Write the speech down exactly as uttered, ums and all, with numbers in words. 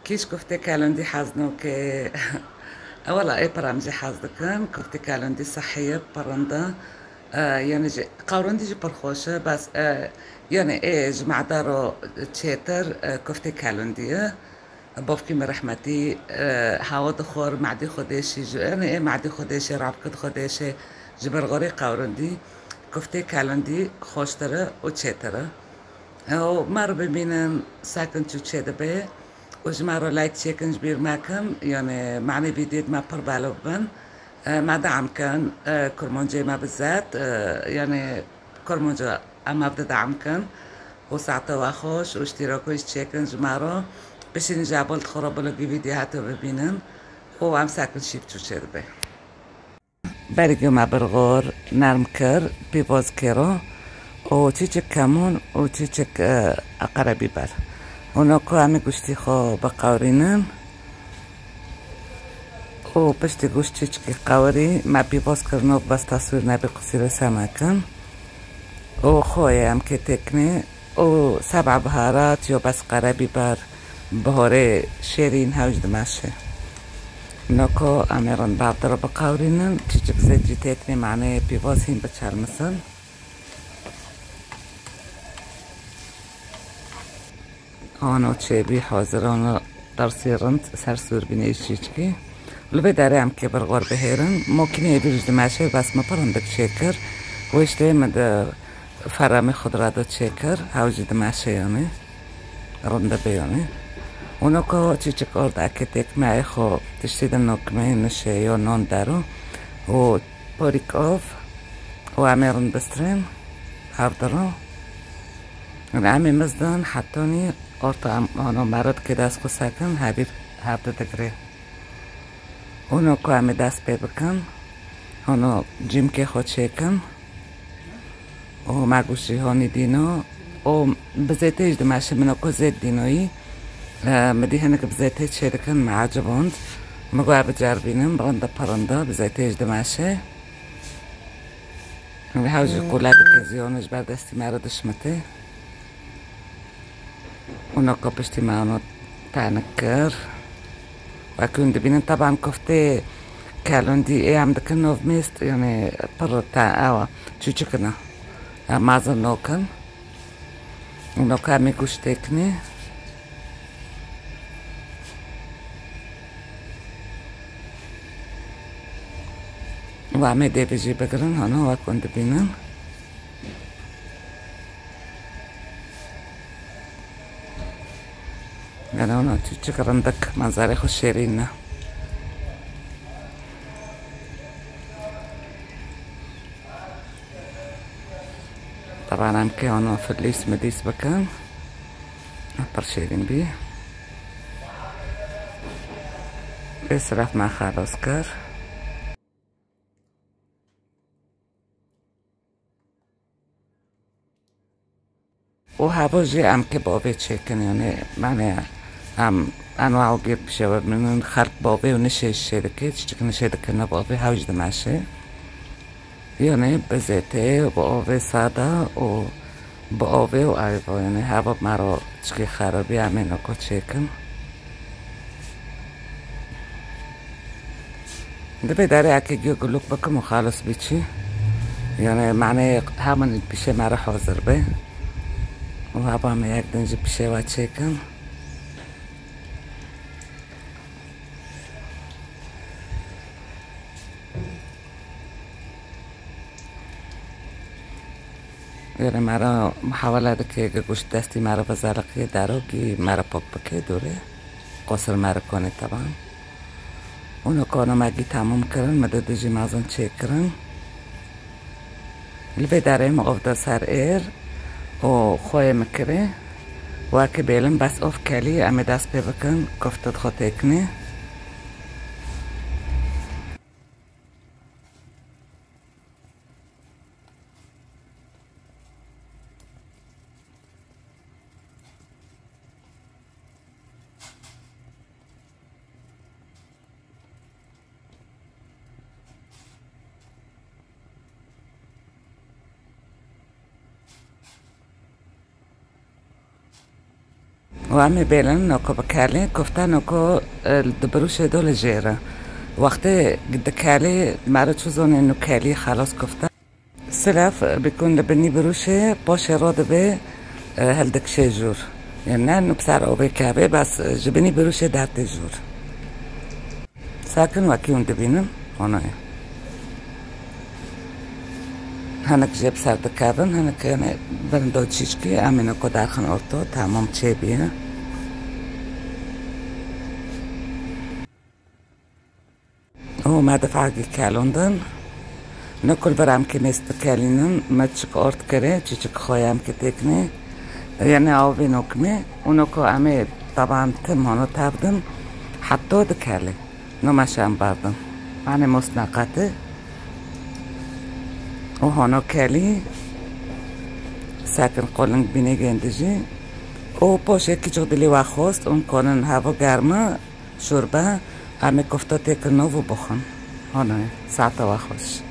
Kî ji koftê kelondî hez nake? E, wela ê pir em jî hez dikin. Koftê kelondî sehî ye, pir rind e. E, yanî jî qewrindî jî pir xweş e, bes, e, yanî ê ji meda re çêtir, e, koftê kelondî ye. Bavkî min rehmetî, e, hewa dixwar, medî xwe dêşî ji, yanî ê medî xwe dêşê, rabkit xwe dêşê ji ber xwarê qewrindî, koftê kelondî xweştir e û çêtir e. Û me re bibînin, sekin çû çê dibe û ji me re like çêkin, ji bîr mekin, yanî manê vîdyoyê me pir belav bin. E, me deam kin, e, kurmancê me bizet, e, yanî kurmanca em hev dideam kin û saete we xweş û îştîraka jî çêkin ji me re. Bişînin ji heval xwe re blogî vîdyo heta bibînin û em sekin şîv çû çê dibe. Bergê me birxor nerm kir, pîvazkê re û çîçik kemûn û çîçik, e, qerebîber. Hûn ku em ê guştî xwe biqewirînin û piştî guşt çîçikî qewirî me pîvaz kir, nov bes taswîr nebî qisîrê se mekin û xwe ye em kê têkinê. û seb'a biharat yo bes qerebîber, bihorê şêrîn hewc dimeşe. Noko em ê rind bi hev re biqewrînin, çîçik zêt jî têkinê, manê pîvaz hîn biçermisin. Ano çêbî hazir, ano dersî rind ser sûr bînê çîçikî. Li vê derê em kê birxor bihêrin. Mokînê vîr ji dimeşê bes min pir hindik çêkir. Wê ji tê min di feremê xwe di re de çêkir. Hew jî dimeşê yanî. Rind dibe yanî. Û noko çîçik orda eke têkmeyê xwe tiştî di nokmeyê nişê yo non dero. Û porîk ov û em ê rind bistrên hev di re. Em ê mizdin hetonî orta em, ano merid ke dest xwe sekin, hevîr hev di digirê. Hûno ku em ê dest pê bikin, hûno cîmkê xwe çêkin. Û me guşt jî honî dîno. Û bi zêtê jî dimeşe, min ku zêt dînoyî. E, min dî hinek bi zêtê çêdikin, me eciband. Min got, "Ez biceribînim, bi rind e, pir rind e, bi zêtê jî dimeşe." Hew jî qûle dike ziyonê ji ber destî me re dişmite. Û noko piştî me ano tenik kir. Wek hûn dibînin, teban koftê kelûndî ê em dikin novmêst, yanî pir te ewa çûçik in e. Em mezin nokin. Û noka em ê guşt têkinê. Û em ê dêvê jî bigirin, hano wek hûn dibînin. Gelo na çûçik rindik, menzerê xwe şêrîn e. Teban em kê hano filîs midîs bikin. Pir şêrîn bî. Vê siref me xelas kir. Û heva jî em kê bavê çêkin, yanî, manê em enwa û gêr pişewe binin, xelk bavê û nişê şê dike, çiçik nişê dike ne bavê, hew jî dimeşe. Yanî bi zêtê, bi avê sada û bi avê û ayva, yanî heva mero çikê xerabî em ê noko çêkin. Di vê derê eke giyo guluk bikim û xalis bî çi. Yanî manê hemin pişê me re hazir be. Û heva me yek din jî pişê we çêkin. Wêre me re muhawele dike, gi guşt destî me re vizeliqiyê derokî me re pok bike dûrê. Qosir me re konê teban. Û nokona me gî temûm kirin, me di dijî mezin çêkirin. Li vê derê min ov da ser êr û xweyê min kirê. Wekî bêlin bes ov kelî, em ê dest pê bikin, kofte di xwe têkinê. Em ê bêlin noko bi kelî, kofta noko, e, di birûşê do li jêr e. Wextê dikelî, meriv çi zonê nû kelî xelas kofta. Silav, e, bikûn li binî birûşê, paşê ro dibe, e, hildikşê jûr. Yanî ne nû bi ser ovê kevê, bes, e, ji binî birûşê dertê jûr. Sakin wekî hûn dibînin, hona ye. Hinek jê bi ser dikevin, hinek yanî bin do çîçkî, em ê noko derxin orto, temam çêbî ye. Û me difekî kelondin. Noko li vir em kê mêz dikelînin, me çik ort kirê, çîçik xwe em kê têkinê. Yanî avê nokimê. Û noko em ê taban tim hano tevdin. Heto dikelê. No meşe em berdin. Anê mos neqetê. Û hano kelî. Sekin qoling bînê gêndijî. Û poşekî çok dilê we xwest, û konin heva germa, şorbe, em ê kofta têkin nov û bixwin. Hano ye, saeta we xweş.